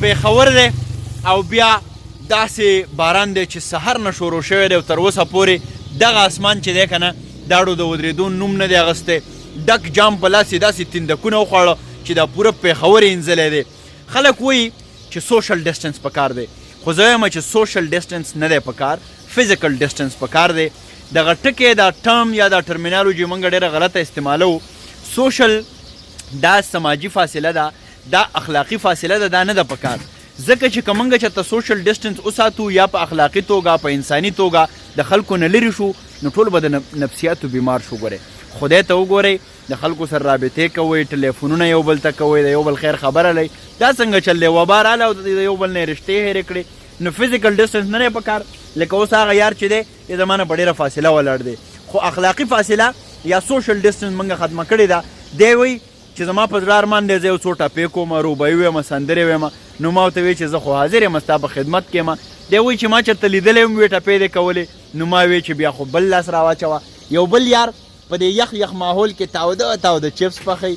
پېښور دی او بیا داسې باران دی چې سحر نه شروع شوی دی او تر اوسه پورې دغه اسمان چې دی که نه داړو د ودرېدو نوم نه دی اخیستی. ډک جام په لاس یې داسې تیندکونه وخواړه چې دا پوره پېښور یې اینځلی دی. خلک وایي چې سوشل ډسټنس پکار دی، خو زه وایم چې سوشل ډسټنس نه دی پکار، فزیکل ډسټنس پکار دی. دغه ټکی، دا ټرم یا دا ټرمینالوجي موږ ډېره غلطه استعمالوو. سوشل دا سماجي فاصله ده، دا اخلاقي فاصله ده، دا نه ده پکار. ځکه چې که موږ چېرته سوشل ډسټنس وساتو یا په اخلاقي توګه، په انساني توګه د خلکو نه لرې شو، نو ټول به د نفسیاتو بیمار شو. ګورئ، خدای ته وګورئ، د خلکو سره رابطې کوئ، ټلیفونونه یو بل ته کوئ، د یو بل خیر خبره لئ. دا څنګه چل دی؟ وبا راله او د یو بل نه رشتې هېرې کړې. نو فزیکل ډسټنس نه دی پکار. لکه اوس هغه یار چې دی، دی زما نه په ډېره فاصله ولاړ دی، خو اخلاقي فاصله یا سوشل ډسټنس موږ ختمه کړې ده. دی وایي چې زما په زړه ارمان دی، زه یو څو ټپې کوم، روبايي وایم، سندرې وایم. نو ما ورته ویې چې زه خو حاضر یم، ستا په خدمت کې یم. دی وایي چې ما چېرته لیدلی هم وې ټپې دې کولې. نو ما ویې چې بیا خو بل لاس راواچوه. یو بل یار په دې یخ یخ ماحول کې تاوده تاوده چپس پخوي،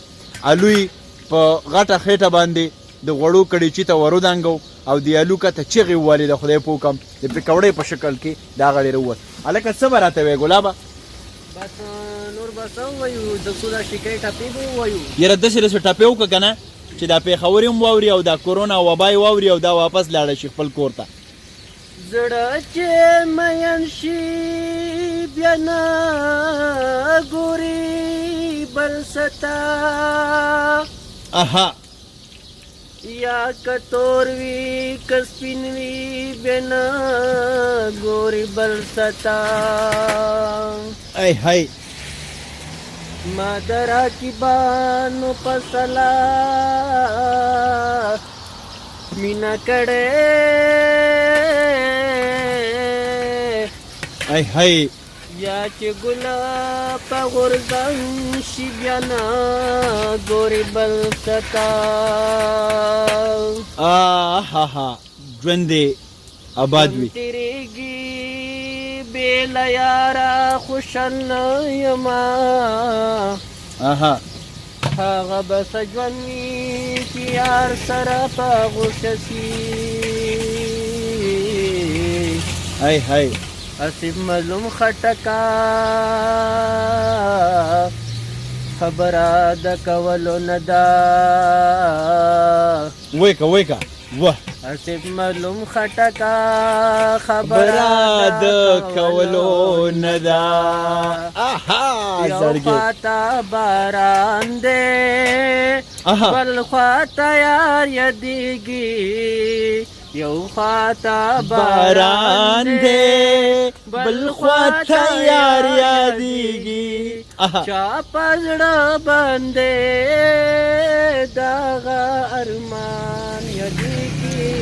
الو یې په غټه خېټه باندې د غوړو کړیچي ته ورودانګو او د الو کته چغې ووالې، د خدای په حکم د پکوړې په شکل کې دا غړې راووت. هلکه څه به راته وایې ګلابه؟ بس نور به څه ووایو، د څو دا شیکۍ ټپې به ووایو. یاره داسې داسې ټپې وکړه که نه چې دا پېښوري هم واوري او دا کورونا وبا یې واوري او دا واپس لاړه شي خپل کور ته. زړه چې مین شي بیا نه ګوري بل ستا. اها. یا که تور وي که سپین وي بیا نه ګوري بل ستا. ای های. ما د راکبانو په سلا مینا کړې. ای های. یا چې ګل په غورځنګ شي بیا نه ګوري بل ستا. آهاها، ژوند دې اباد وي. تیریږي بې له یاره خوشحال نه یمه. اها. هغه به څه ژوند وي چې یار سره په غوسه شي. های های. اصف مظلوم خټکا خبره د کولو نه ده. وای که وای که وه. اصف مظلوم خټکا خبره د کولو نه ده. اها زړګی. یو خواته باران دی، بل خواته یار یادېږي. یو خواته باران دی، بل خواته یار یادېږي. چا په زړه باندې دغه ارمان یادېږي.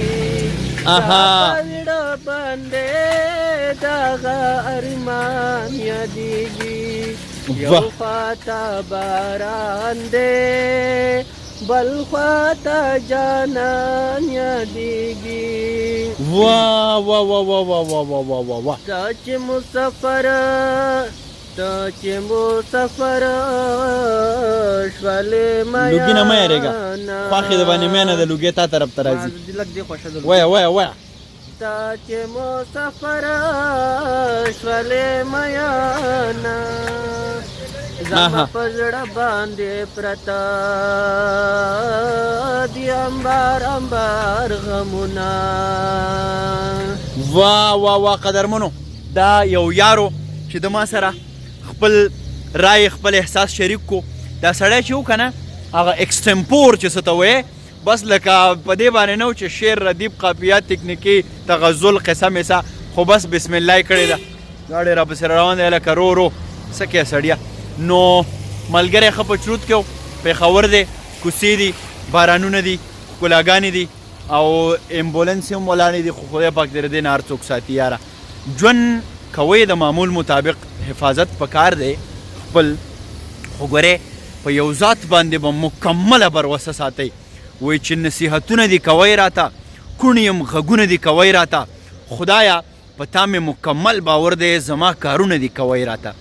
اها. چا په زړه باندې دغه ارمان یادېږي. یو خواته باران دی، بل خواته جانان یادېږي. وا وا وا وا وا وا وا وا وا وا. ته چې مسافر، ته چې مسافر شولې. لوګي نه مه یریږه، خواښې د باندې مینه د لوګي تا طرف ته راځي. لږ دې خوښه ده. وایه وایه وایه. ته چې مسافر شولې میانه، زما په زړه باندې پرته دي امبار امبار غمونه. وا وا وا. قدرمنو، دا یو یارو چې د ما سره خپل رای، خپل احساس شریک کو. دا سړی چې و که نه، هغه اکسټمپور چې څه ته وایې، بس لکه په دې باندې نه و چې شعر، ردیف، قافیه، تکنیکي، تغزل، قصه میسه، خو بس بسم الله یې کړې ده. ګاډی راپسې روان دی لکه رو رو. څه کوې سړیه؟ نو ملګری ښه په چروت کې و. پېښور دی، کوڅې دي، بارانونه دي، ښکلاګانې دي او امبولانس هم ولاړې دي، خو خدای پاک دې له دې نه هر څوک ساتي. یاره ژوند کوئ د معمول مطابق، حفاظت پکار دی خپل، خو ګورئ په یو ذات باندې به مکمله بروسه ساتئ. وایي چې نصیحتونه دې کوئ راته، کوڼ یم غږونه دې کوئ راته، خدایه په تا مې مکمل باور دی، زما کارونه دې کوئ راته.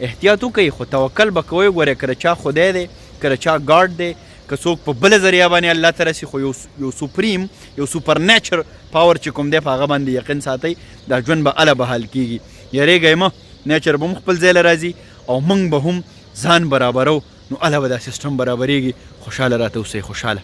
احتیاط وکړئ خو توکل به کوئ. ګورئ که د چا خدای دی، که د چا ګاډ دی، که څوک په بله ذریعه باندې الله ته رسي، خو یو یو سپریم، یو سپر نیچر پاور چې کوم دی، په هغه باندې یقین ساتئ، دا ژوند به اله بحال کیږي. یریږئ مه، نیچر به هم خپل ځای له راځي او موږ به هم ځان برابرو، نو اله به دا سیستم برابریږي. خوشحاله راته اوسئ، خوشحاله.